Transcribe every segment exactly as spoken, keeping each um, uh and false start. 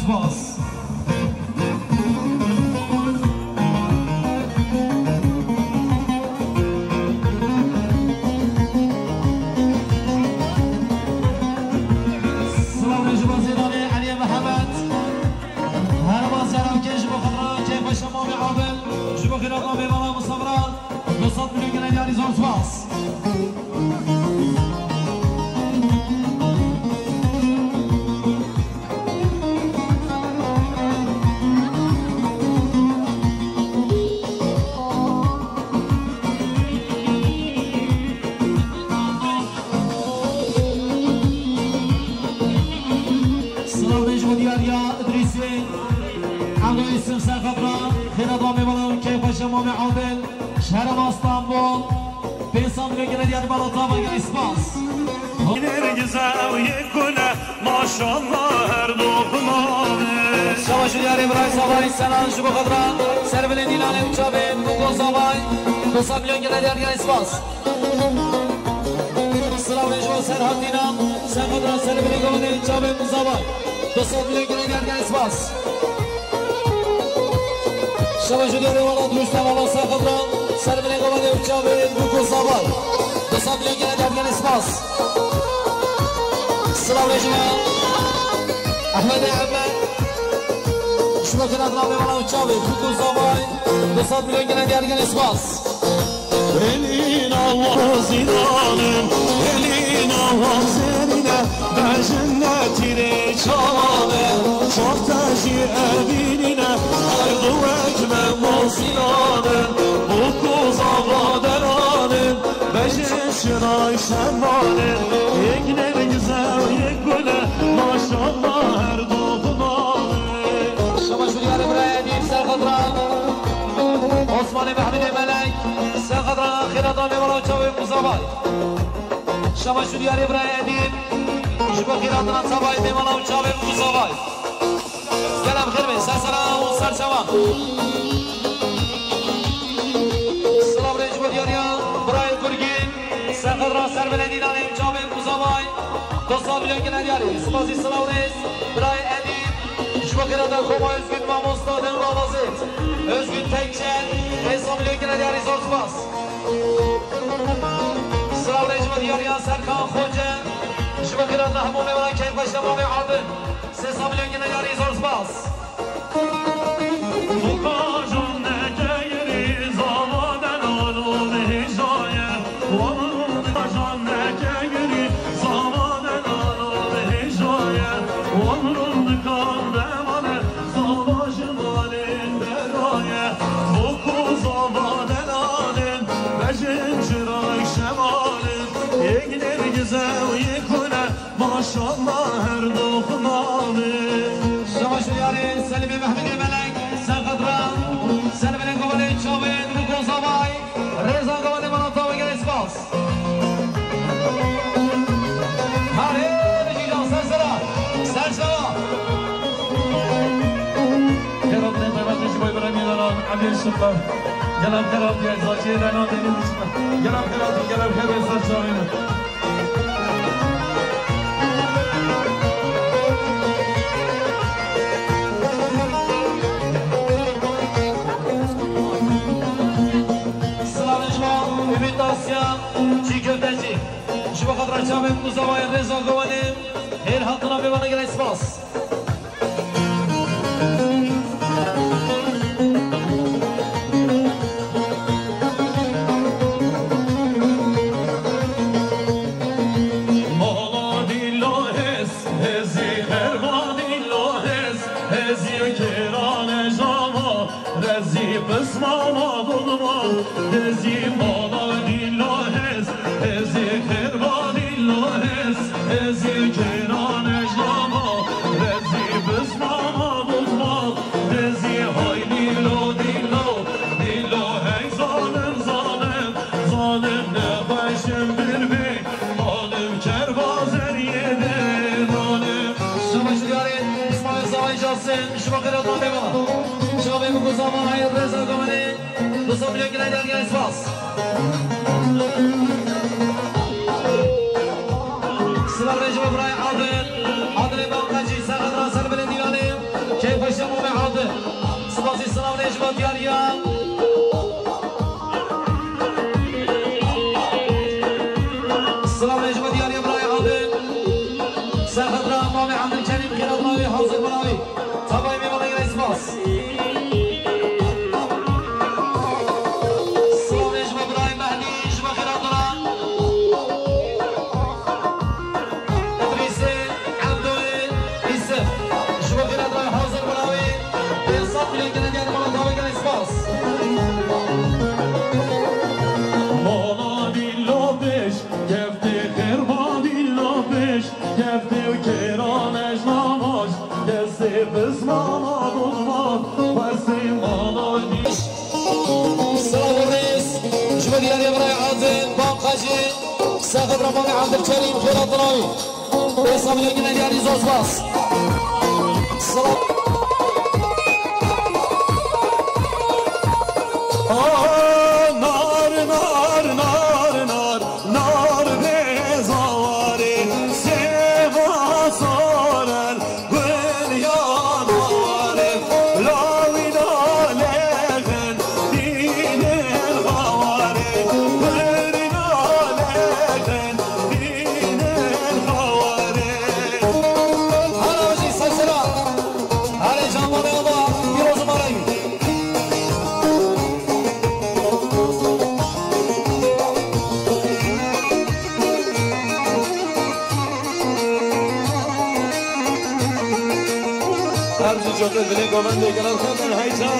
Spas. Silav re ji bo Zêdanê Eliyê Mihemed. Herba selam ke ji bo xwe re keyfa şema ve Adil. Ji bo xêra ve bala Musafira. Du sed milyon gene diyarî zor spas. Silav ji bo diyariya Idrîsê. Ego Îsim Serxefra, xêra damê bala û keyfa şema ve Adil. Şerema Stenbol. Pênc sed milyon gene diyar bala tava gel spas. Nergize û yek gule, maşallah her dokuma. Şeva ji diyarê Biray Zavay, Senan ji bo xwe re, ser bilê dîlanê û çavê Mugo Zavay. Du sed milyon gene diyar gel spas. Silav ji bo Serhat Dînan, Serhat Dînan, ser bilê govendê çavê Mugo Zavay. Du sed milyon gene diyar gel spas. Şeva ji diyarê wala Durust Hevala Serhat Dînan, ser bilê govendê û çavê Mugo Zavay. Du sed milyon gene diyar gel spas. Silav ji bo Ehmedê Eme. Ji bo xêra ve bala û çavê Mugo Zavay. Du sed milyon gene diyar gel spas. Elîna wazînanin, elîna wazerîne, bejin ne tîrê çavane, çorte jî evînîne, her du wek me mozînanin, Mugo Zava deranin, bejin şiray şemanin, yek nergize û yek gule, maşallah her du xumanin. Şema şûriyarê birayê Edîb Serxedran. Osmanê Mehmedê Melek, Serxedran xêra damê bala û çavê Muzavay. Şema şûriyarê birayê Edîb, ji bo xêra dina çavayê bê bala û çavê Muzavay. Gelem xêr be, ser sera û ser çavan. Silav rê ji bo diyariya birayê Gurgîn, Serxedran ser belendî nanê û çavê Muzavay. Dostlar milyon gelen diyarê, spasî silav rê, birayê Edîb, ji bo xêra da Koma Özgün mamosta deng ravazê. Özgün Tekçe, Esra milyon gelen diyarê zor spas. Silav rê ji bo diyariya Serkan Xoce, ji bo xêra da hemû mêvanan keyf xweş, temamê Adil. Sê sed milyon gene diyarî zor spas. Mukajan neke girî zava delalo hêjaye. Wamrûn dikajan neke girî zava delalo hêjaye. Wamrûn dikan demane zava ji malên deraye. Muku zava delalin bejin çiray şemalin. Yek nergize û yek gule. Maşallah her doxumanê. Şema şûriyarê Selimê Mehmedê Melek, Serxedran, Selimê Govalê Çavên, Mugo Zavay, Rêza Govalê Manata ve gelê spas. Harê, Rejî Can, ser sera, ser çava. Xêrat ne taybet ji bo Îbrahîmê Danan, Emîr Şiqqa. Gelem xêrat ya Zacê Danan, Deniz Şiqqa. Gelem xêrat, gelem xêr ve ser çavên. Silavê ji bo Ümit Asya, çî köftecî. Ji bo xatir çavên Muzavayê Rêza Gowanê, hêr hatina mêvanê gelek spas. Mala dîla hez, hezî xerba dîla hez, hezî kêrane jama, rezî pismama dulma, hezî mala dîla hez, hezî xerba dîla hez, hezî kêrane jama, rezî pismama dulma, hezî hay dîlo dîlo, dîlo hey zalim zalim, zalim ne xweşim bir bê, zalim kerba zeriyê de zalim. Şaba şiriyarê, İsmail Zavay Casim, şuma xêra tamê bana. Şabê Muku Zavay, Reza Gomene. Dostum, milyon gelen dergen spas. Silav rê ji bo birayê Adil. Adilê Bankacî, Serxedran ser bilê dîlanê. Keyfeşe Mame Adil. Spasî, silav lê ji bo diyariya. Silav lê ji bo diyariya birayê Adil. Ser xetra Mame Abdulkerim, xêra dinawî, hazir binawî. Tavayê mêvanê gelek spas. Silav lê ji bo birayê Mehdî, ji bo xêra dina. Îdrîsê Ebdoyê Îsif. Ji bo xêra dina hazir binawî. Pênc sed milyon gene diyar mala tavê gelek spas. Mala dîlo pêş, keftê xêrma dîlo pêş, keftê û kêra mejna maş, destê pismana dozma, westê mala dî- Silav û rêz ji bo diyariya birayê Adil, Baqajî, Sexet Ramazan Abdülkerim, xêra dinawî. Pênc sed milyon gine diyarî, zor spas. Silav. Ah, nar, nar, nar, nar, nar bê zawarê, sêva sorel, gul ya dawarê, lawî da lêxin, dînin xawarê, gul da lêxin, dînin xawarê. Hala wajî sersera. Erê canvanê ava, pîroz û marayî. Her ji cote dilê govendê gelan xeter heyca.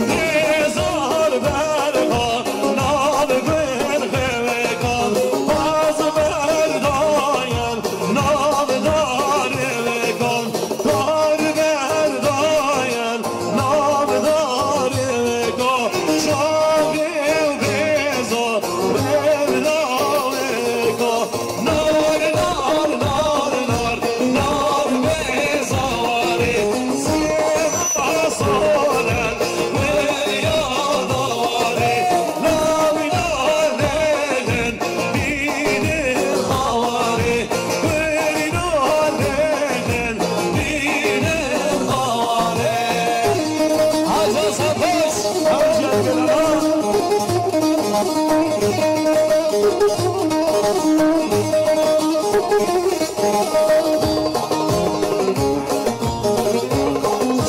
Nêzar berxa nav bin xewekan, baz berdayen nav darê vekan, dar berdayen nav darê vekan, şavê û bêza berda vekan. Nar, nar, nar, nar, nar bê zawarê, sêva solen, wê ya dawarê, lawî da lêxin, dînin xawarê, wê da lêxin, dînin xawarê. Haca Sertaç, Haca Sertaç.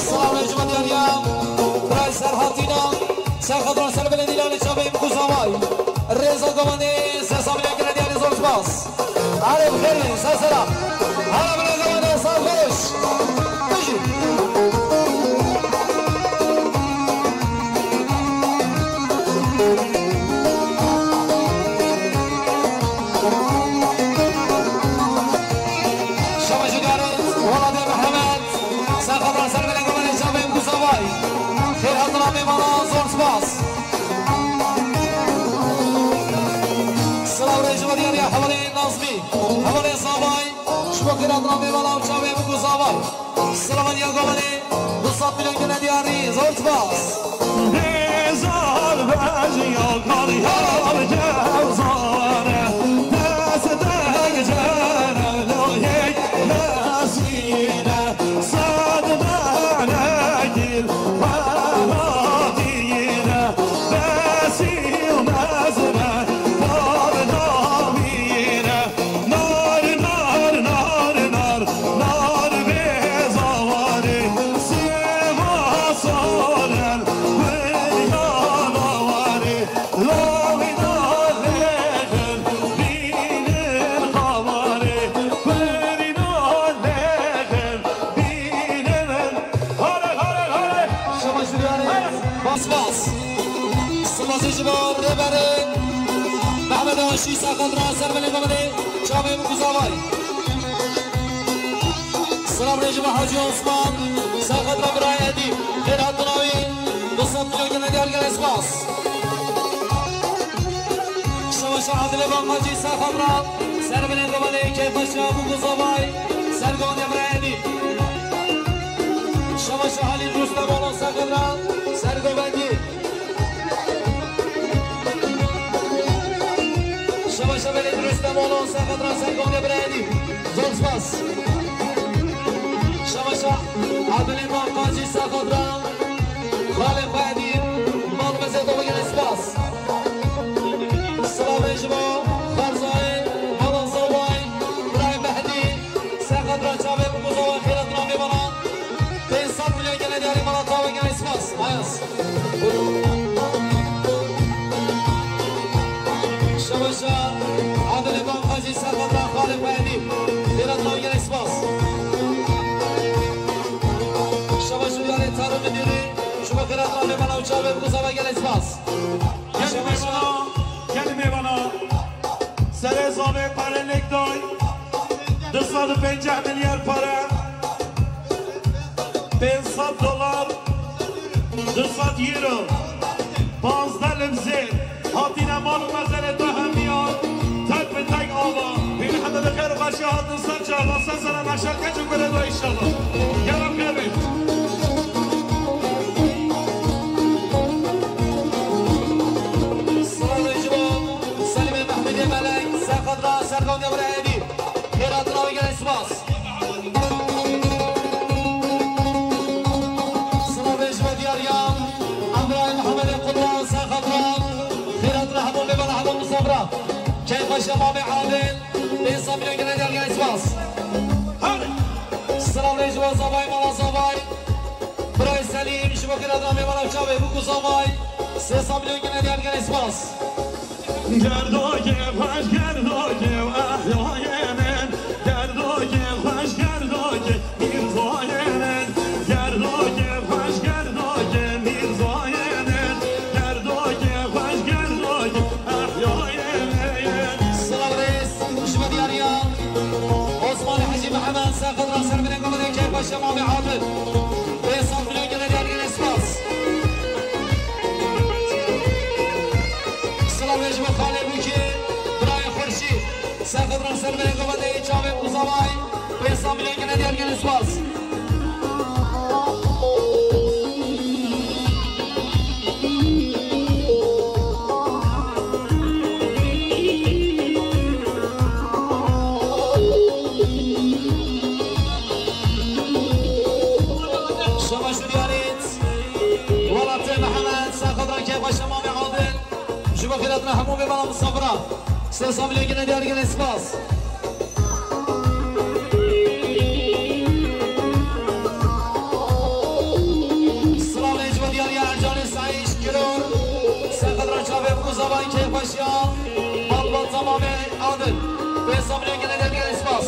Silav lê ji bo diyariya birayê Serhatîna, ser xetra ser belê dîlanê çavê Mukuzavay. Rêza govendê ser samîna gire diyarî, zor spas. Erê bi xêr bin, ser sera. Hala bine govendê sar xweş. Bijî. Şaba ji Garet, Welatê Mihemed, ser xetra ser belê govendê çavê Mukuzavay. Xêr hatina mêvana, zor spas. Silav rê ji bo diyariya hevalê Nazmî, hevalê Zavay, ji bo xêr hatina mêvana û çavê Mukuzavay. Silav ya govendê, du sed milyon gine diyarî, zor spas. Hêzar bej ya kar ya cevzane, dest dek cene lo yek nesine, sad melekil welatine, besil mezme, bar namine. Nar, nar, nar, nar, nar bê zawarê, sêva solen, wê ya dawarê, lawî da lêxin, dînin xawarê, wê da lêxin, dînin. Hare, hare, hare. Şaba ji diyarê. Bas, bas. Spasî ji bo rêberê Mehmet Aşî, ser xetra ser belê govendê çavê Mukuzavay. Silav rê ji bo Hacî Osman, ser xetra birayê Edî. Xêr hatina wî, du sed milyon gine diyar, gelek spas. Şaba ji Adilê Baqacî, ser xetra ser belê govendê Keyfeşa Mukuzavay, ser govendê birayê Edî. Şaba ji Halîl Rûstem Olo, ser xetra ser govendî. Şaba ji Halîl Rûstem Olo, ser xetra ser govendê birayê Edî. Zor spas. Adilê Maqacî Sexadra, xalê xwe Edîb, mal mezê xwe gelek spas. Silavê ji bo Xerzayê, mala Zaway, birayê Mehdî, Sexadra çavê bû ku Zaway xêrat navê mala. Pênc sed milyon gelek diyarî mala Zaway gelek spas. Ayas. Şeweşa Adilê Maqacî Sexadra, xalê xwe Edîb, xêrat navê gelek spas. Şeweşa diyarê Tarım Müdürü, ji bo xêrat navê mala û çavê bû Zaway gelek spas. Gelê mêvana, gelê mêvana. Serê zavê pare lêk day. Du sed û pênceh milyar pare. Pênc sed dolar. Du sed euro. Panzdeh libzê. Hatîne mal û mezelê te hemiyan. Tek bi tek ava. Hîn hemî bi xêr û xweşî hatin ser çava. Ser sera neşe keç û gure do inşallah. Gelek xêr bê. Sağ ol, Ecmo. Selimê Mehmedê Melek, Sexadra, Serkan Demirê Edî. Xêratina wî gelek spas. Silavê ji bo diyariya Emrayê Mehmedê Qudra, Sexadra. Xêratina hemû mêvana, hemû misafira. Keyfxweşiya Mamê Adil, pênc sed milyon gelek diyar gelek spas. Silavê ji bo Zavay, mala Zavay. Birayê Selîm, ji bo xêratina mêvana çavê bû ku Zavay. Sê sed milyon gelek diyar gelek spas. Gerdokê xweş, gerdokê ehyayê min. Gerdokê xweş, gerdokê Mîrzayê min. Gerdokê xweş, gerdokê Mîrzayê min. Gerdokê xweş, gerdokê ehyayê min. Silav rêz, ji bo diyariya Osmanê Hecî Mihemed, Sexadra, ser binê gomedê keyfxweşiya Mamê Adil. Pênc sed milyon gelek diyar gelek spas. Silavê ji bo xalê Bûkê, birayê Xurşîd. Sexadra, ser binê gomedê çavê Muzavay. Pênc sed milyon gelek diyar gelek spas. Şebaş û diyarêt, welatê Mihemed, Sexadra, keyfxweşiya Mamê Adil. Ji bo xêratina hemû mêvana misafira. Sê sed milyon gelek diyar gelek spas. Silavê ji bo diyariya Ercanê Saîş Kiror. Sexadra çavê bû Zavay keyfxweşiya. Malbata Mamê Adil. Pênc sed milyon gelek diyar gelek spas.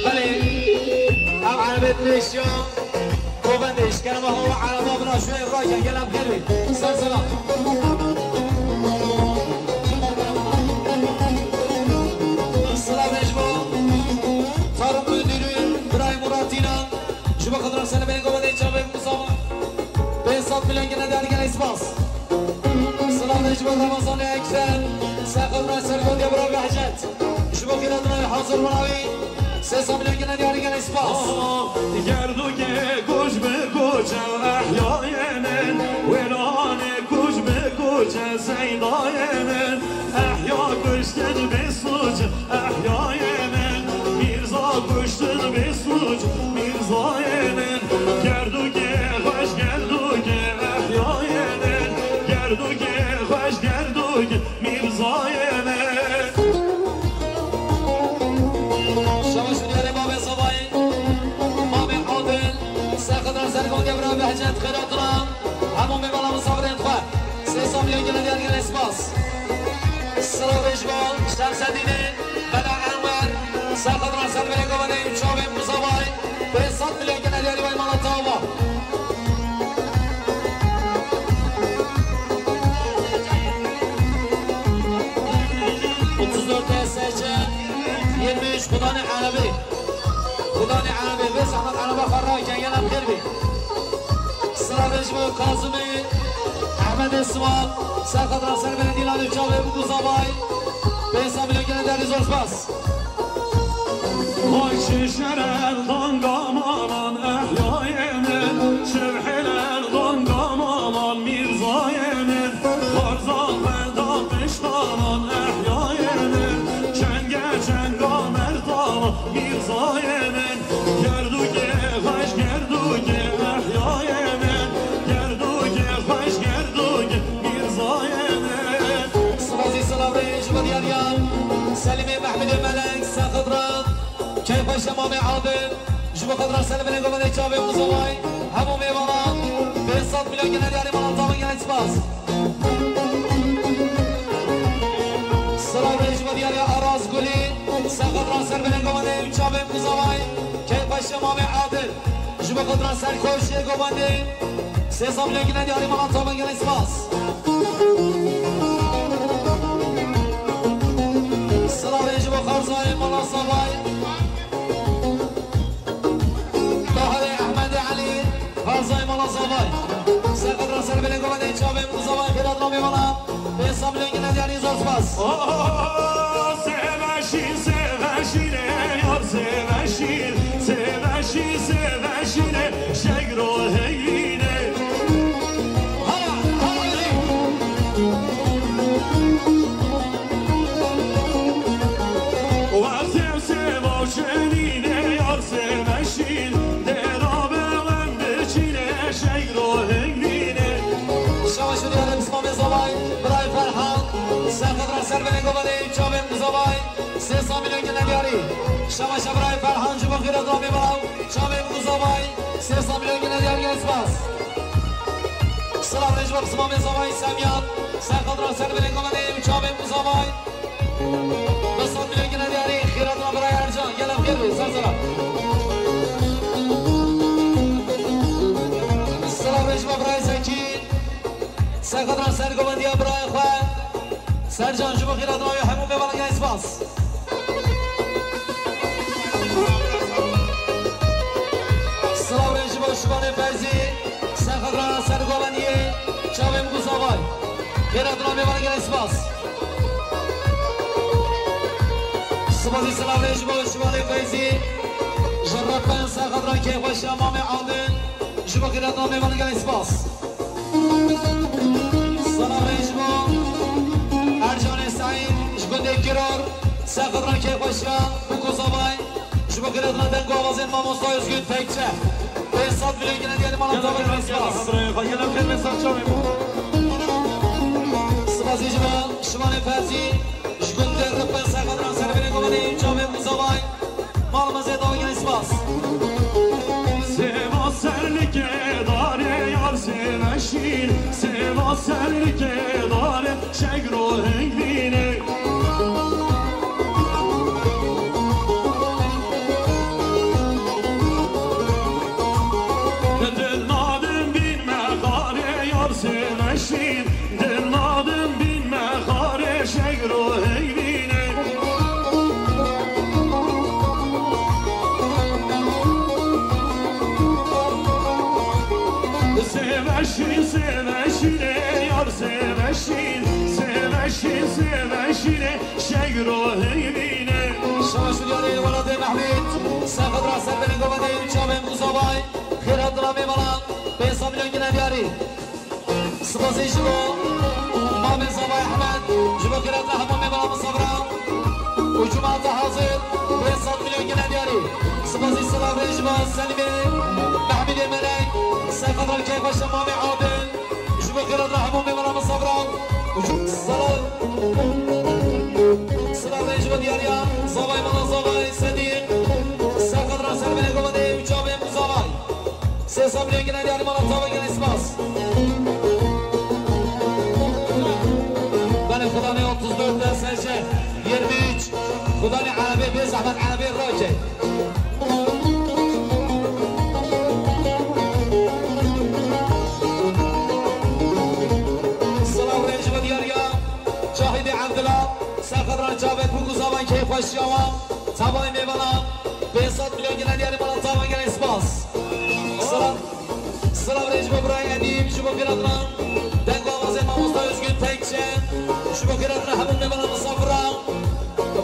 Belê. Ev erebê dilêşiya. Govendê, ji kerema xwe ereba bira şûyê rakin, gelek xêr bê. Ser selam. Silavê ji bo Tarım Müdürü, birayê Murat Înan, ji bo Xidra Selimê govendê çavê Musa. Pênc sed milyon gelek diyar gelek spas. Silavê ji bo Ramazanê Ekrem, Sexadra, Sergotiya bira Behcet. Ji bo xîretina wî hazir bûna wî, sê sed milyon gelek diyar gelek spas. Gerdûkê kuç bi kuç e ehyayê min, wêranê kuç bi kuç e seydayê min. Ehya kuştin bê suç ehyayê min, Mîrza kuştin bê suç Mîrzayê min. Gerdûkê xweş, gerdûkê ehyayê min, gerdûkê xweş, gerdûkê Mîrzayê min. Şebaş û diyarê Mamê Zavayê, Mamê Adil, Sexadra, Sergotiya bira Behcet, xêratina hemû mêvana misafirên xwe. Sê sed milyon gelek diyar gelek spas. Silavê ji bo Şemsedînê, Bela Enwer, Sexadra, Sergotiya bira Çavê Muzavay. Pênc sed milyon gelek diyarî vay mala te ava. Otuz dört S C yirmi üç, Xudanê Erebê. Xudanê Erebê, vê zehmet ereba xwe rake, gelek xêr bê. Silavê ji bo Kazimê, Ehmedê Siwan, Sexadra, Sergotiya bira Dîlanê Çavê bû Zavay. Pênc sed milyon gelek diyarî zor spas. Xweş şerer danga malan ehyayê min, şevhêler danga malan Mîrzayê min, xarzan veda piştalan ehyayê min, çenge çenga merdalan Mîrzayê min, Keyfxweşe Mamê Adil, ji bo xatir ser binê govendê çavê Muzaway, hemû mêvanan, pênc sed milyon gine diyarî mala tavan gelek spas. Silav rê ji bo diyarî Aras Gulî, ser xatir ser binê govendê çavê Muzaway, keyfxweşe Mamê Adil, ji bo xatir ser koşê govendê, sê sed milyon gine diyarî mala tavan gelek spas. Silav rê ji bo Xerzayê mala Zavay. Tahirê Ehmedê Elî, Xerzayê mala Zavay. Ser xatir ser binê govendê çavê Muzaway, xêrat namê mala. Pênc sed milyon gine diyarî zor spas. Oh, Seveşî, Seveşî ne yar Seveşî, Seveşî, Seveşî ne şegro heyî ne. Hala, hala. Wextê Seveşî ne yar Seveşî, dera be wen biçîne şegro heyî ne. Şaş û diyarê Mismamê Zavay, birayê Ferhan, ser xatir ser binê govendê çavê Muzaway, sê sed milyon gine diyarî. Şaş e birayê Ferhan, ji bo xêrat namê mala, çavê Muzaway, sê sed milyon gine diyarî gelek spas. Silav rê ji bo Mismamê Zavay Semyan, ser xatir ser binê govendê çavê Muzaway, du sed milyon gine diyarî, xêrat namê birayê Ercan, gelek xêr be, ser sera. Silav rê ji bo birayê Zekî, ser xatir ser govendiya birayê xwe, Sercan, ji bo xêrat namê hemû mêvanan gelek spas. Silav rê ji bo Şivanê Feyzî, ser xatir ser govendiyê çavê Muzaway, xêrat namê mêvanan gelek spas. Spasî silav rê ji bo Şivanê Feyzî, ji Ripin, ser xatir keyfxweşiya Mamê Adil, ji bo xêrat namê mêvanan gelek spas. Silav rê ji bo Ercanê Seîd, ji gundê Kiror, ser xatir keyfxweşiya Muzaway, ji bo xêrat namê deng û awazên mamosta Özgün Tekçe. Pênc sed milyon gine diyarî mala tavan gelek spas. Spasî ji bo Şivanê Feyzî, ji gundê Ripin, ser xatir ser binê govendê çavê Muzaway, mala me zêde gelek spas. Sêva serlikê dare yar Seveşî, sêva serlikê dare şegro heyî ne. Dil nadim bîn me xarê yar Seveşî, dil nadim bîn me xarê şegro heyî ne. Seveşî, Seveşî ne yar Seveşî, Seveşî, Seveşî ne şegro heyî ne. Şaş û diyarê welatê Mehmîd, ser xatir ser binê govendê çavê Muzaway, xêrat namê mêvanan, pênc sed milyon gine diyarî. Spasî ji bo Mamê Zavay Ehmed, ji bo xêrat namê hemû mêvanan misafira û cemaeta hazir, pênc sed milyon gine diyarî. Spasî silav rê ji bo Selîmê Mehmîdê Melek, ser xatir keyfxweşiya Mamê Adil, ji bo xêrat namê hemû mêvanan misafira û cu-, silav, silav rê ji bo diyariya Zavay mala Zavay Sedîq, ser xatir ser binê govendê çavê Muzaway. Sê sed milyon gine diyarî mala tavan gelek spas. Belê Xudanê otuz dört S C yirmi üç. Xudanê Erebê bê zehmet Erebê rake. Silav rê ji bo diyariya Cahîdê Evdila, ser xatira çavê bûk û zavan keyfxweşiya wan. Tavanê mêvana pênc sed milyon gine diyarî mala tavan gelek spas. Silav. Silav rê ji bo birayê Edîm, ji bo xêratina deng û awazên mamosta Özgün Tekçe, ji bo xêratina hemû mêvana misafira.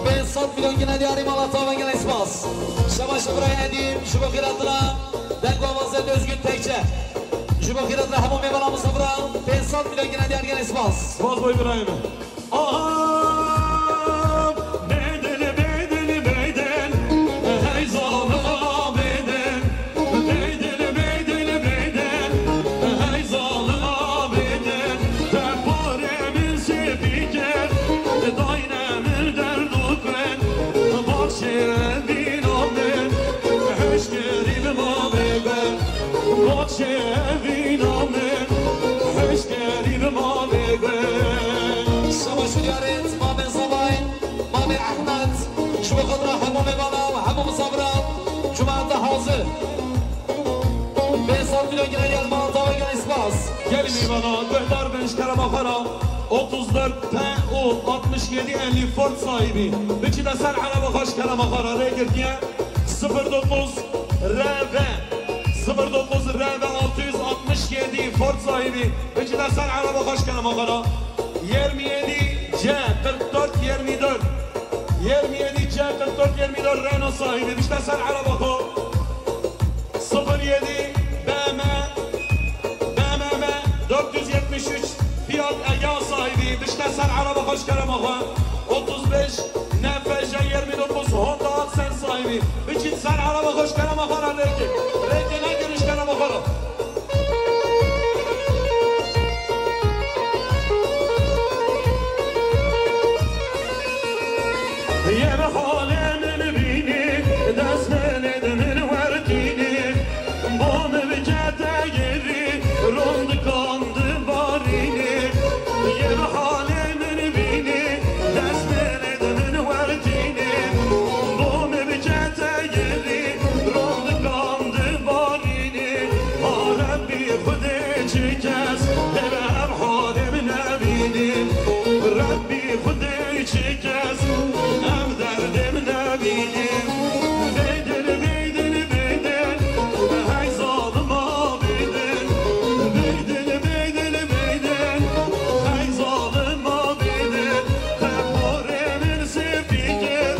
Pênc sed milyon gine diyarî mala tavan gelek spas. Şebaşe birayê Edîm, ji bo xêratina deng û awazên Özgün Tekçe, ji bo xêratina hemû mêvana misafira. Pênc sed milyon gine diyarî gelek spas. Spas boy birayê min. Aha! Bedel, bedel, bedel, hey zalima bedel. Bedel, bedel, bedel, hey zalima bedel. Te parê min spî kir, dayne min derdû kir. Baxşê evîna Mamê Zavay, Mamê Ehmed, ji bo xatir hemû mêvana û hemû misafira, cuma te hazir. Pênc sed milyon gine gelmana tava gelî spas. Gelî mêvana, guhdar bin ji kerema xwe re, otuz dört P U altmış yedi elli Ford sahibi. Biçî de ser ereba xwe ji kerema xwe re rê girtiye. Sıfır dokuz R V, sıfır dokuz R V altı yüz altmış yedi Ford sahibi. Biçî de ser ereba xwe ji kerema xwe re. Yirmi yedi C kırk dört yirmi dört. Yirmi yedi C kırk dört yirmi dört Renault sahibi. Biçî de ser ereba xwe. Sıfır yedi B M, B M M dört yüz yetmiş üç Fiat Egea sahibi, biçî de ser ereba xwe ji kerema xwe. Otuz beş N F J yirmi dokuz Honda Accent sahibi, biçî ser ereba xwe ji kerema xwe re rêkê. Rêkê nekin ji kerema xwe re. Yê bi halê min bînî, dest min ê di min wertînî, bo min bike te girî, rondikan dibarînî. Yê bi halê min bînî, dest min ê di min wertînî, bo min bike te girî, rondikan dibarînî. Ha Rebbî Xwedê çi kes hê bi ev halê min nebînî. Rebbî Xwedê çi kes ev derdê min nebînî. Bêdin, bêdin, bêdin, hey zalima bêdin. Bêdin, bêdin, bêdin, hey zalima bêdin. Te porê min sêfî kir,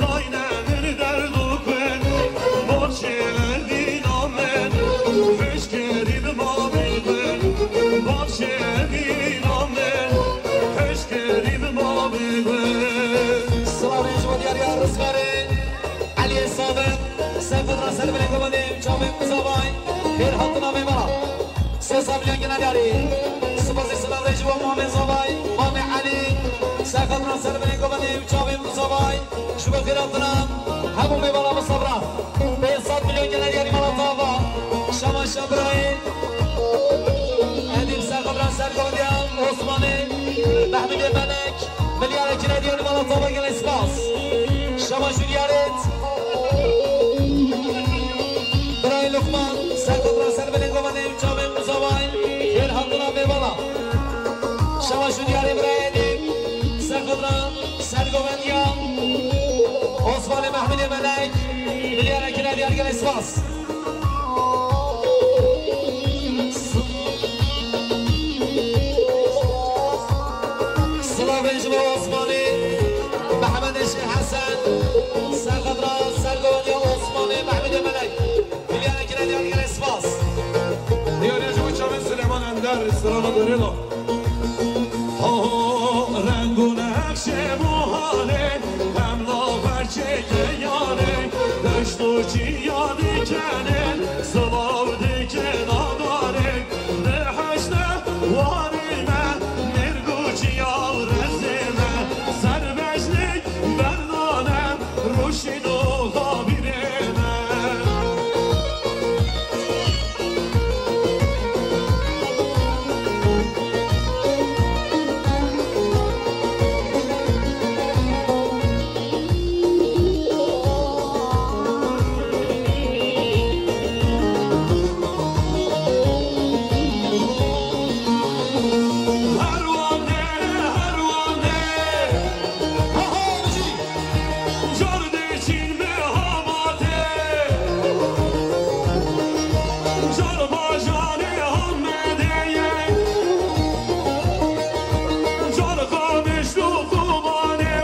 dayne min derd û kun. Borçê evîna min, hişk Kerîm ma bêdin, borçê evîna min, hişk Kerîm ma bêdin. Silavê ji bo diyariya rizgarê Eliyê Sabir, Seyfedra Serbilê Gobanê, Çavê Muzavay, xêr hatina mêvana. Sê sed milyon gine diyarî. Spasê silavê ji bo Mamê Zavay, Mamê Elî, Seyfedra Serbilê Gobanê, Çavê Muzavay. Ji bo xêrhatina hemû mêvana misafira. Pênc sed milyon gene diyarî mala tava. Şama Şebrayî. Edîb Serxibran Sergondiya Osmanê. Mehmûdê Melek. Milyarek gene diyarî mala tava gele spas. Şama Jûliyarêt. Birayê Luqman. Serxibran Serbilê Gomanê. Çavê Muzavay. Xêr hatina mêvana. Şama Jûliyarê birayê Edîb. Serxibran. Sergovendiya Osmanê Mehmûdê Melek, milyarek gine diyar gelê spas. Silavên ji bo Osmanê Mehmedê Şêx Hesen, Serxedra Sergovendiya Osmanê Mehmûdê Melek, milyarek gine diyar gelê spas. Diyarê ji bo çavên Silêman Ender, Silêman Derêlo. Ho, reng û nexşê muhalê, em laverçê keyanê, deşt û çiya dikenê, silav dike nadarê, di heşte warê me, mêrg û çiya rezê me, serbejlêk berdane, rûşîn û xabîrê me. Herwande, herwande. Car diçîn bi habatê, car bajarê Amedê ye, car Qamişlo Kobanê,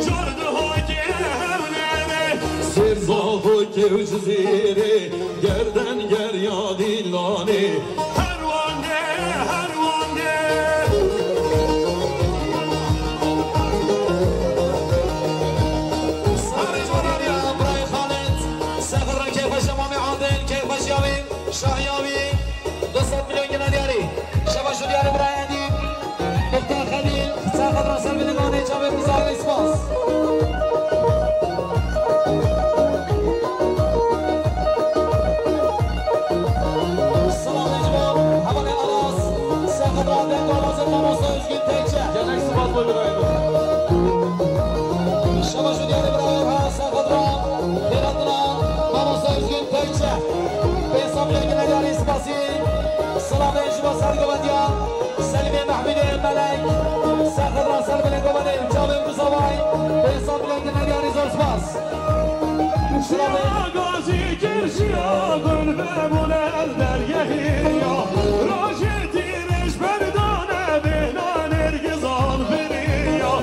car Dihokê Hewlêrê. Sêr Zahokê û Cizîrê, gerden gerya dîlanê. Herwande, herwande. Sarê Coraniya, Birayê Xalid, Sefra Keyfa Şemamê Adil, Keyfa Şiyawî, Şahiyawî, du sed milyon gine diyarî. Şeva Şuriyarê Birayê Edîb, Muxtar Xelîl, Sefra Serbilê Ganê, Çavê Mizanê Spas. Selamê ji bo hevalê Aras, Sefra Deng û Aras Mamosta Özgün Tekçe. Gelek spas bo birayê. Pênc sed milyon gine diyarî spasî. Silavê ji bo sergovendiya Selîmê Mehmûdê Melek. Serxedra ser binê govendê çavên bizavay. Pênc sed milyon gine diyarî zor spas. Çiya gazî kir, çiya gul ve bûne dergehî ya. Rojê tîrêj berdane bêhna nêrgizan biriya.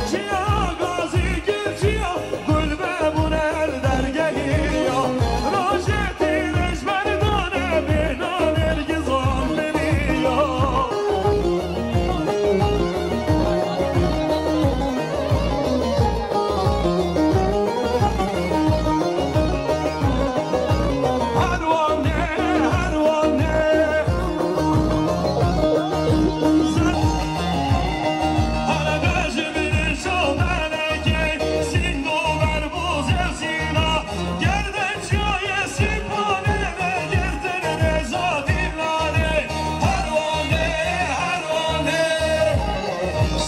Çiya gazî kir, çiya gul ve bûne dergehî ya. Rojê tîrêj berdane bêhna nêrgizan biriya.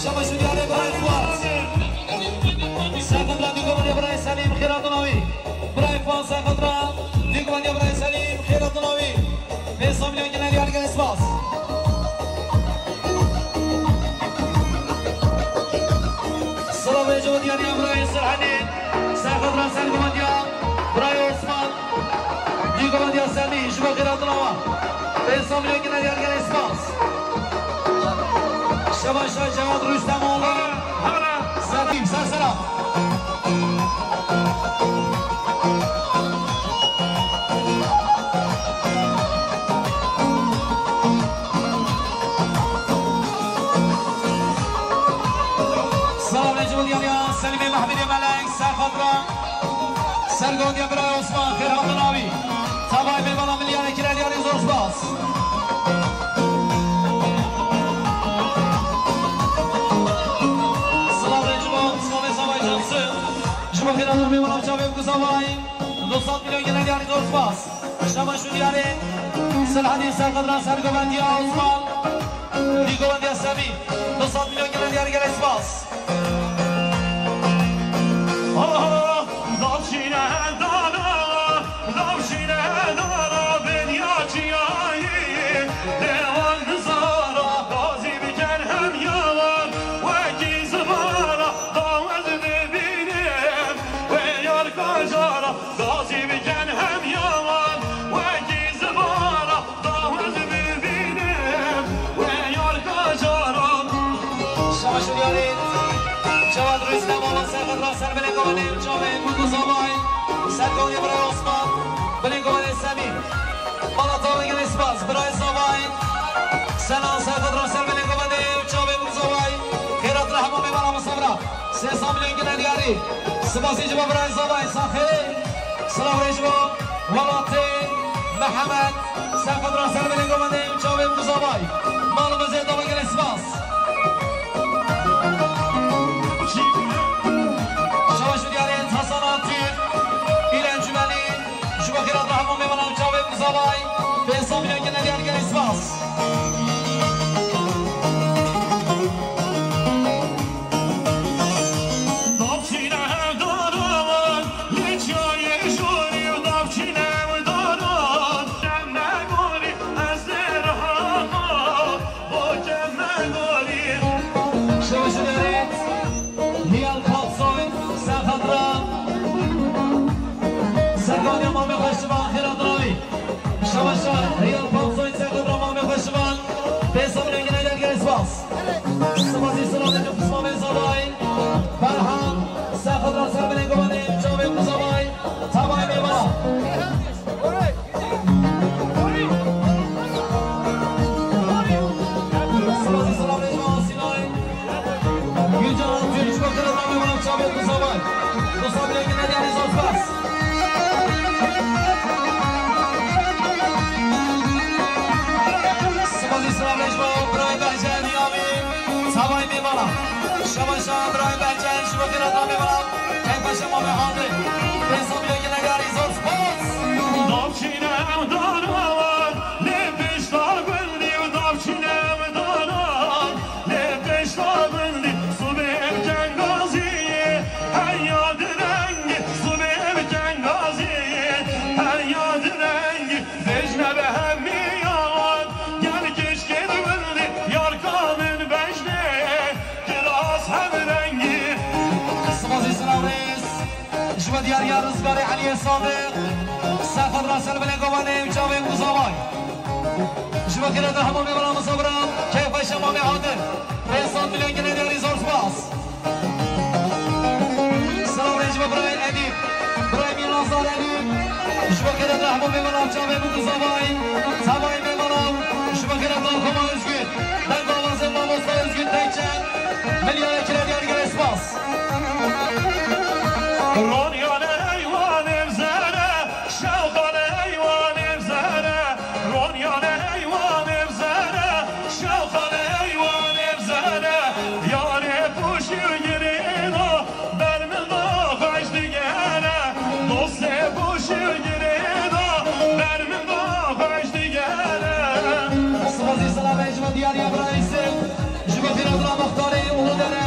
Şabaş û diyarê birayê Fuat. Serxedra dî govendê birayê Selîm, xêr hatin awî. Birayê Fuat Serxedra dî govendê birayê Selîm, xêr hatin awî. Pênc sed milyon gine diyar, gelek spas. Silavê ji bo diyariya birayê Serhedî, Serxedra sergovendiya birayê Osman. Dî govendiya Semî, ji bo xêrhatina we. Pênc sed milyon gine diyar, gelek spas. Şebaşa Cevat Rûstemoğlu. Semî, ser sera. Silavê ji bo diyariya Selîmê Mehmûdê Melek, Serxedra. Sergondiya birayê Osman, xêr hatin awî. Tavayê mêvana milyanê kire diyarî, zor spas. Silavê ji bo Silavê Zavay Cansu. Ji bo xêrhatina mêvana çavê bikuzavay. Du sed milyon gine diyarî, zor spas. Şebaş û diyarê Silahedîn Serxedra sergovendiya Osman. Dî govendiya Semî. Du sed milyon gine diyarî, gelek spas. Aha, davşine dara, davşine dara, ben ya çiyayî, dewan nizara, gazî biken hem yawan, wekî zibara, dawez bibînim, wê yar kajara, gazî biken hem yawan, wekî zibara. Dawez bibînim wê yar kacaran. Şaş û diyarê Cevat Rûstem, Serxedra ser binê govendê çavê Mûkû Zavay. Sergonê birayê Osman, binê govendê Semî. Mala tavê gelê spas, birayê Zavay. Sena Serxedra ser binê govendê çavê Mûkû Zavay. Xêrhatina hemû mêvana misafira. Sê sed milyon gine diyarî. Spasî ji bo birayê Zavay, saxê. Silav rê ji bo welatê Mihemed. Serxedra ser binê govendê çavê Mûkû Zavay. Malimizê dawê gelê spas. Şaş û diyarê Hasan Atîf, Îlen Cümelî, ji bo xêrhatina hemû mêvana çavê Mûkû Zavay. Pênc sed milyon gine diyar, gelê spas. Davçîne daran, li çayê jorî û davçîne daran, deme gorî ez ê rehama, bo keme gorî. Şebaş û diyarê Hiyal Paksoy, Serxedra. Serganiya mamê xweşivan, xêrhatina wî. Şebaşa Hiyal Paksoy, Serxedra mamê xweşivan. Pênc sed milyon gine diyar, gelê spas. Spasî silavê ji bo Osman Zavay. Berhan, Serxedra ser binê govendê çavê Mûkû Zavay. Tavayê mêvana. Spasî silavê ji bo Sînay. Gülcan Altun, ji bo xêrhatina mêvana çavê Mûkû Zavay. Du sed milyon gine diyarî, zor spas. Spasî silavê ji bo birayê Behçe Niyamî. Tavayê mêvana. Şebaşa birayê Behçe, ji bo xêrhatina mêvana. Keyfeşe mamê Hadê. Pênc sed milyon gine diyarî, zor spas. Davçîne daran, lê pêşta gundî û davçîne daran. Lê pêşta bindî, subê biken gazî, her ya direngî, subê biken gazî, her ya direngî. Sadiq, Sefad Rasel Bilê Govanê û çavê Muzavay. Ji bo xêrata hemû mêvanan misafiran, keyfa şema wê adil. Pênc sed milyon gine diyarî zor spas. Silav rê ji bo birayê Edîb, birayê Mîrnazar Edîb. Ji bo xêrata hemû mêvanan çavê Muzavay, tevayê mêvanan, ji bo xêrata Koma Özgür. Deng awazê mamosta Özgür Tekçe. Milyara kire diyarî gere spas. Ronyane eywan evzere, şewqane eywan evzere, Ronyane eywan evzere, şewqane eywan evzere, yarê pûşî girêda, ber min da xweş digere, dostê pûşî girêda, ber min da xweş digere. Sipasî selamê ji bo diyariya birayê Sêv, ji bo xêrata muxtarê Uludere,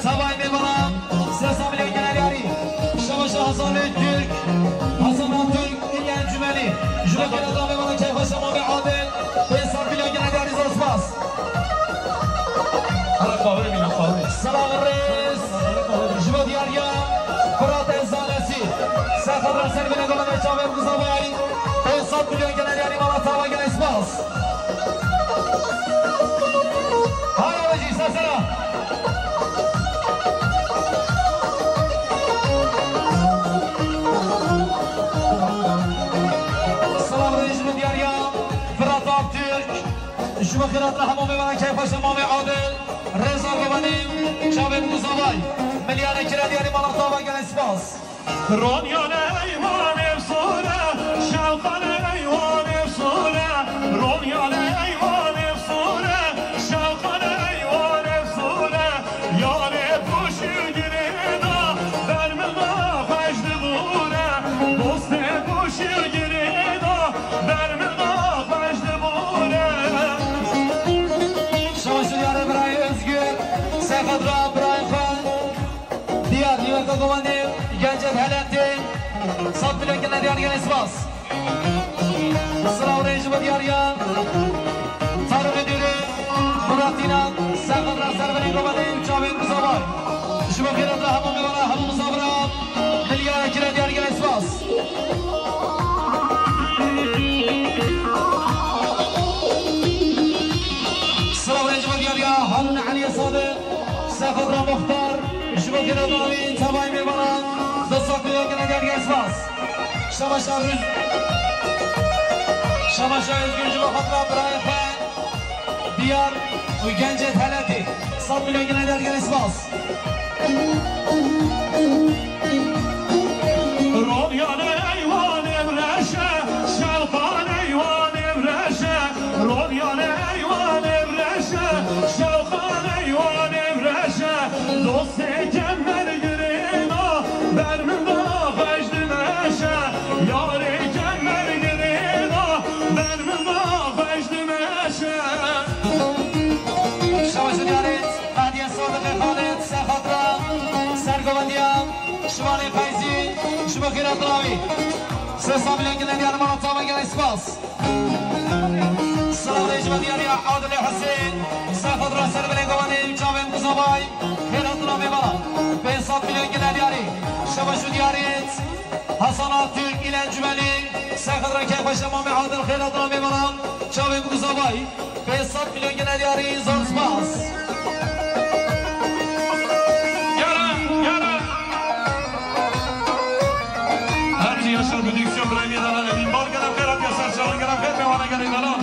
tevayê mêvanan. Sê sed milyon gene diyarî. Şebaşa Hasan Türk, Hasan Türk, Ülyen Cümeli. Ji bo xêrata mêvanan keyfa şema wê adil. Pênc sed milyon gene diyarî zor spas. Ara qawirê bîne qawirê. Silav rêz. Ji bo diyariya Firat Ezanesi. Sefad Rasel Bilê Govanê çavê Muzavay. Pênc sed milyon gene diyarî mala tava gene spas. Haya wejî sesera. Silav rêz ji bo diyariya Firat Aktürk. Ji bo xêrata hemû mêvanan keyfa şema wê adil. Rêza Govanî, çavê Muzavay. Milyara kire diyarî mala tava gene spas. Ronyane eywan efsone, şewqane eywan efsone. Ronyane eywan efsone, şewqane eywan efsone. Yarê pûşî girêda, ber min da xweş dibûne. Dostê pûşî girêda, ber min da xweş dibûne. Şaş diyarê birayê Özgür, Sefad ra birayê xwe. Diyar, Nîweka Govanê, Gencê Helentê, sed milyon gene diyar gene spas. Silav rê ji bo diyariya Tarık Ödülü, Murat İnan, Sefad ra serverê Govanê û çavê Muzavay. Ji bo xêrata hemû mêvana, hemû misafiran, milyara kire diyar gene spas. Silav rê ji bo diyariya Harun Eliyê Sadiq. Sefad ra muxtar, ji bo xêrata wî, tevayê mêvanan, du sed milyon gene diyar gene spas. Şebaşa Rüz-, Şebaşa Özgür ji bo xatir birayê xwe, Diyar û Gencê Teletî, sed milyon gene diyar gene spas. Ronyane eywan evreşe, şewqane eywan evreşe. Ronyane eywan evreşe, şewqane eywan evreşe. Dostê kember girêda, ber min da xweş dimeşe. Yarê kember girêda, ber min da xweş dimeşe. Şebaşa diyarê Hediye Sadiqê Xalid, Sefad ra sergovendiya Şivanê Feyzî, ji bo xêrata wî. Sê sed milyon gine diyar mala tava gene spas. Silav rê ji bo diyariya Adilê Husên, Sefad ra serverê Govanê û çavên Muzavay, xêrata wî mala. Pênc sed milyon gine diyarî. Şebaşa diyarê Hasan Aktürk, Îlen Cümelî, Sefad ra keyfa şema wê Adil, xêrata wî mala. Çavên Muzavay. Pênc sed milyon gine diyarî, zor spas. Yara, yara. Her cî yaşa prodüksiyon birayê dalan Emin Bal, gelen xêr hatiye ser çavan, gelen xêr mêvana gelê dalan.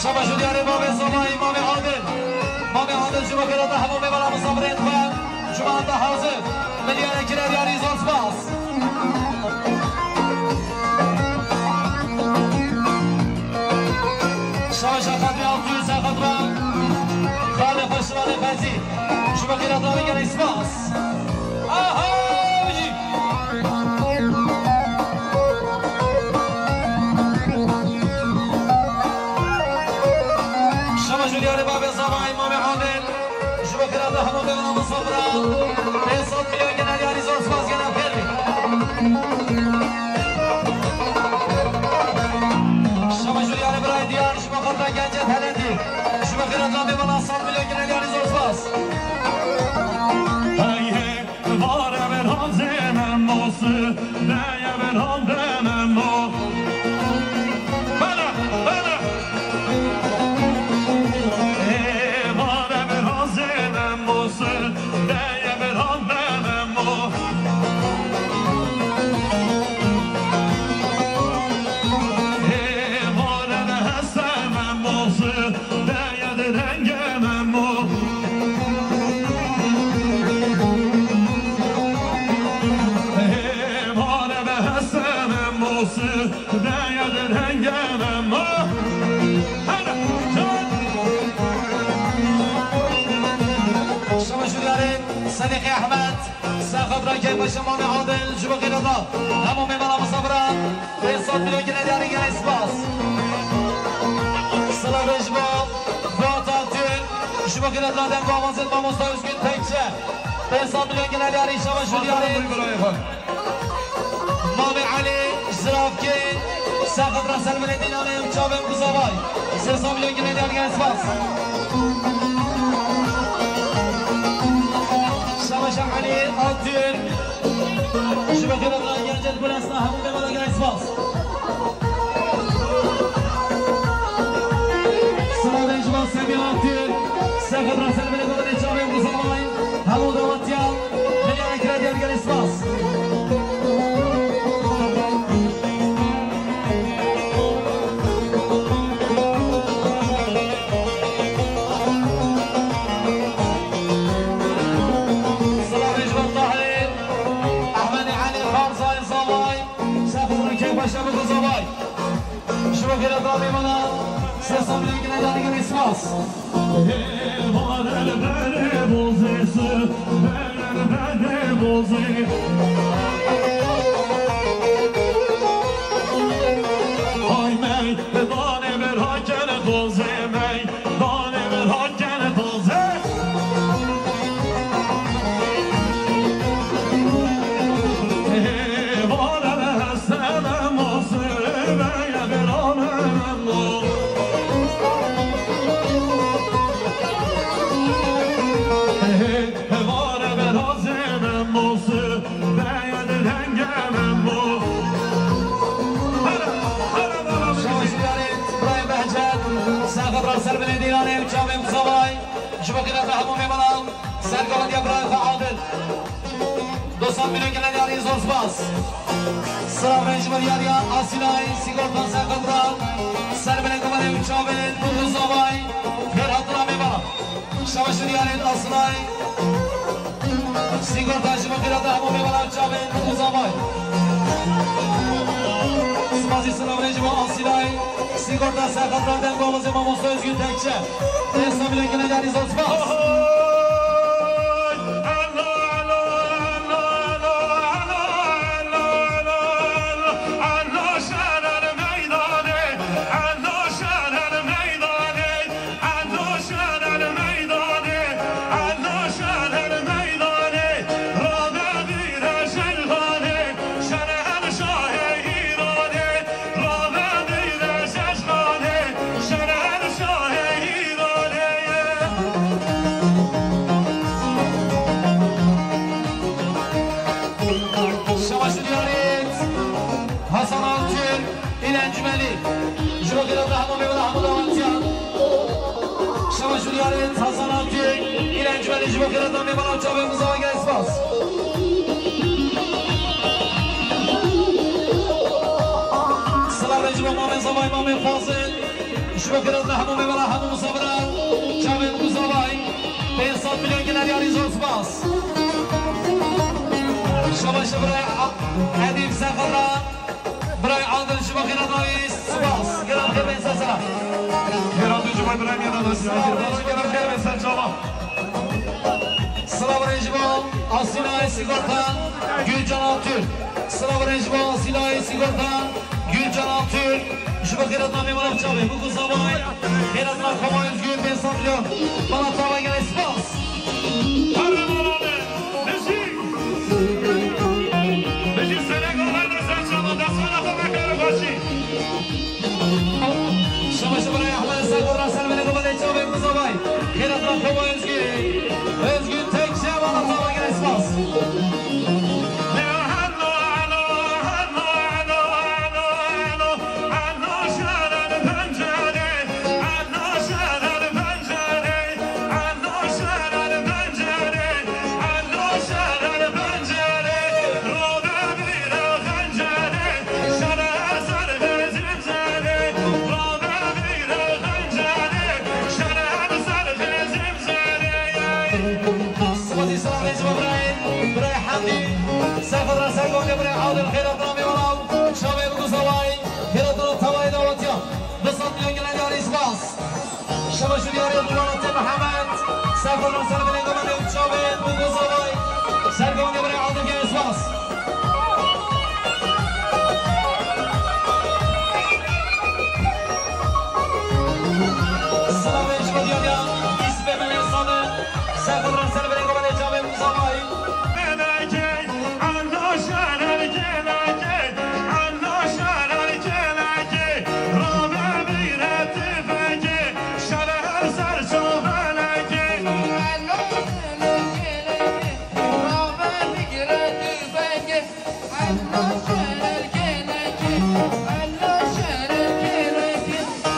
Şebaşa diyarê Babê Zavayî, Mamê Adil. Mamê Adil ji bo xêrata hemû mêvana misafirên xwe. Cuma te hazir. Milyara kire diyarî, zor spas. Şaşa Xatirê Altun, Sefad ra. Xalê xwe Şivanê Fezî. Ji bo xêrata wî gelek spas. Aha, bijî. Şebaşa diyarê Babê Zavayî, Mamê Adil. Ji bo xêrata hemû mêvana misafiran, pênc sed milyon gene diyarî, zor spas, gene xêr bî. Şebaşa diyarê birayê Diyar, ji bo xatir Gencê Teletî. Ji bo xêrata mêvana sed milyon gene diyarî, zor spas. Hey, hey, vare ve razê. Bele, bele. Ê, mare bi razê Memo Sudeye bi razê Memo. Ê, mare bi heste Memo Sudeye di rengê Memo. Ê, mare bi heste Memo Sudeye di rengê Memo. Hele, çal. Şabaş û diyarê Sedîqê Ehmed, ser xatira keyfxweşa Mamê Adil, ji bo xêrata hemû mêvana misafiran, pênc sed milyon gine diyarê gelek spas. Silavê ji bo Fuat Altun, ji bo xêrata deng û avazên mamosta Özgün Tekçe, pênc sed milyon gine diyarê, şabaş û diyarê. Mamê Elî, Ziravkê, ser xatira Selmê Dîlanê û çavên Guzavay. Sê sed milyon gine diyar gelek spas. Şabaş Elî Altun. Ji bo xêrata gencet Gulesna hemû mêvana gelek spas. Silavê ji bo Semî Altun. Ser xatira Selmê Dîlanê û çavên Guzavay. Hemû dawetiyan. Milyonek re diyar gelek spas. Silavê ji bo Tahir, Ehmedê Elî, Xarzayê Zavay, Sefûrê Kêfxweşa bi Guzavay. Ji bo xêrata mêvana, sê sed milyon gine diyar gelek spas. Ê, mare li berê bozê, sibê li berê bozê. Ay mey, danê bir hakene bozê, mey, danê bir hakene bozê. Ê, mare li hestene mosê, mey, bir amene mo. Hevare berazê Memo Sudeye di rengê Memo. Hele, hele, hele, hele. Şabaş û diyarê Îbrahîm Behçet, ser xatira Selmê Dîlanê û çavên Guzavay. Ji bo xêrata hemû mêvanan, ser gavetiya birayê xwe Adil. Du sed milyon gine diyarî, zor spas. Silav re ji bo diyariya Asîlay, Sîgorta ser xatira Selmê Dîlanê û çavên Guzavay. Xêr hatina mêvanan. Şabaş û diyarên Asîlay. Sîgorta ji bo xêrata hemû mêvana çavên Guzavay. Spasî silavê ji bo Asîlay. Sîgorta ser xatira deng û avazê mamosta Özgün Tekçe. Pênc sed milyon gine diyarî, zor spas. Şabaş û diyarêt Hasan Altun. Îlen Cumeli. Ji bo xêrata hemû mêvana, hemû dawetiyan. Şabaş û diyarêt Hasan Altun. Îlen Cumeli ji bo xêrata mêvana û çavên Guzavay, gelek spas. Silav re ji bo mamê Zavay, mamê Fazil. Ji bo xêrata hemû mêvana, hemû misafiran. Çavên Guzavay. Pênc sed milyon gine diyarî, zor spas. Şabaş birayê Edîb Sefera. Birayê Adil ji bo xêrata wî spas. Gelek xêr bên ser sera. Xêr hatin ji bo birayê Miyadan Asîlay. Gelek xêr bên ser çava. Silav re ji bo Asîlay Sigorta, Gülcan Altun. Silav re ji bo Asîlay Sigorta, Gülcan Altun. Ji bo xêrata mêvana çavê, bi Guzavay. Xêrata Xoma Özgür, pênc sed milyon. Bala çavê, gelek spas. Herre bala be. Bijî! Bijî Senegal, her desen çava, destana xwe vekare xweşî. Şabaş birayê Ehmed Serdar, ser belê xwe de çavê Guzavay. Xêrata Xoma Özgür. Özgür Tekçe, bala çavê, gelek spas. Hello, hello, hello, Xêra dinamê wala û çavê bi guzawayî, xêra dina tawayê dawetiya. Du sed milyon gelen yarî spas. Şebaş û diyarê Dûranatê Mihemed. Ser xwe ser belê govendê û çavê bi guzawayî. Ser govendê birê Adil gelen spas. Silavê ji bo diyariya Îsbê Melê Salih. Ser xwe ser belê govendê çavê bi guzawayî.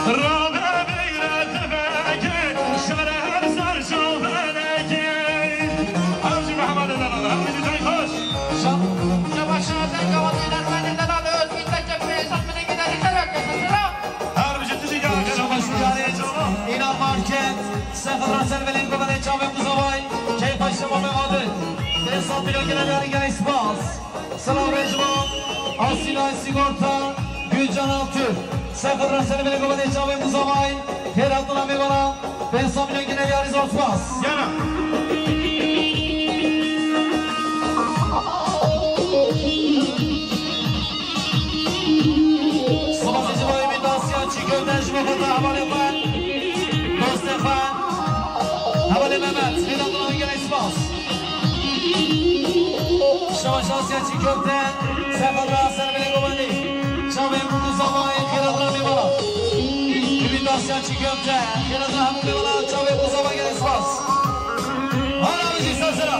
Rabe beyre tüfeke, şere her ser şafeleke. Hemşi Mehmet Delal, hemşi Cenk Hoş. Şa-, Şabaş Şaden Gavat, İnan Mehmet Delal, Özgün Tekke, Behzat Mine Gideri, Terak, Terak. Her bir şey tüzü gel, Şabaş Şaden. İnan Market, Sefra Selvelin Komanı, Çavê Muzavay, Keyfa Şema Mevadi. Behzat Mine Gideri, Gel Spas. Silav rejima, Asîlay Sigorta, Gülcan Altun. Sefir Resel Belê Govendê Çavê Muzavay, xêr hatina mêvana, pênc sed milyon gine yarî zor spas. Yana. Spas ji bo Êmîn Dasya, çî kewte ji bo xwe, hevalê xwe, dostê xwe, hevalê Mehmet, xêr hatina mêvana, gelek spas. Şaş Asya çî köfte, sefer ra ser bile govendî. Çavê min û zavayê xêra dina mêvana. Ümit Asya çî köfte, xêra dina hemû mêvana, çavê min û zava gelek spas. Hala bijî ser sera.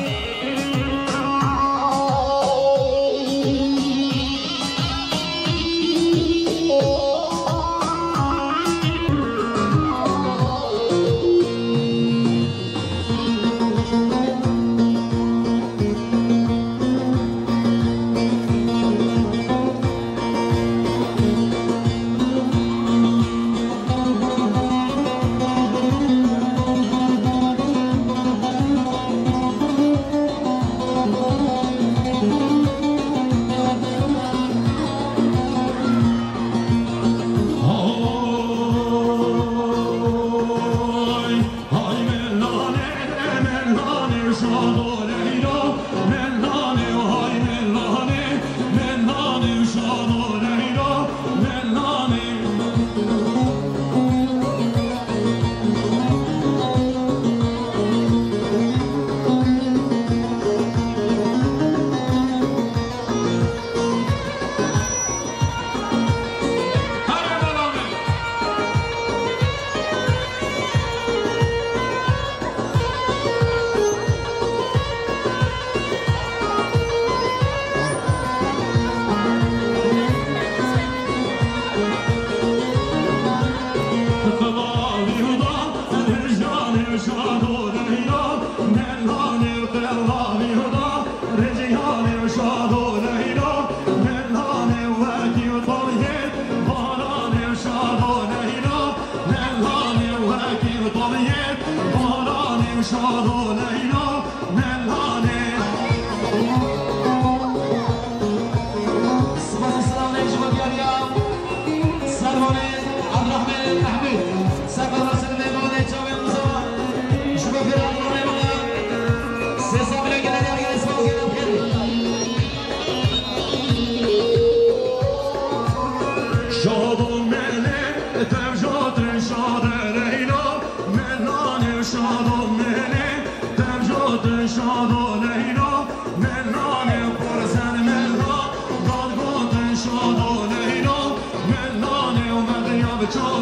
Spas û selamê ji bo diyariya Servanê Ebdurrahmanê Mehmûd. Servan Hasan Mehmûdê çavê Mustafa. Ji bo xêra Ebdurrahmanê Mehmûd. Sê sed bile gelen yar gelen spas gelen xêr. Şado mele, tevjot şade reyna, melane şado mele, tevjot şado leyna, melane porzen mela, dad gotin şado leyna, melane û medya biçar.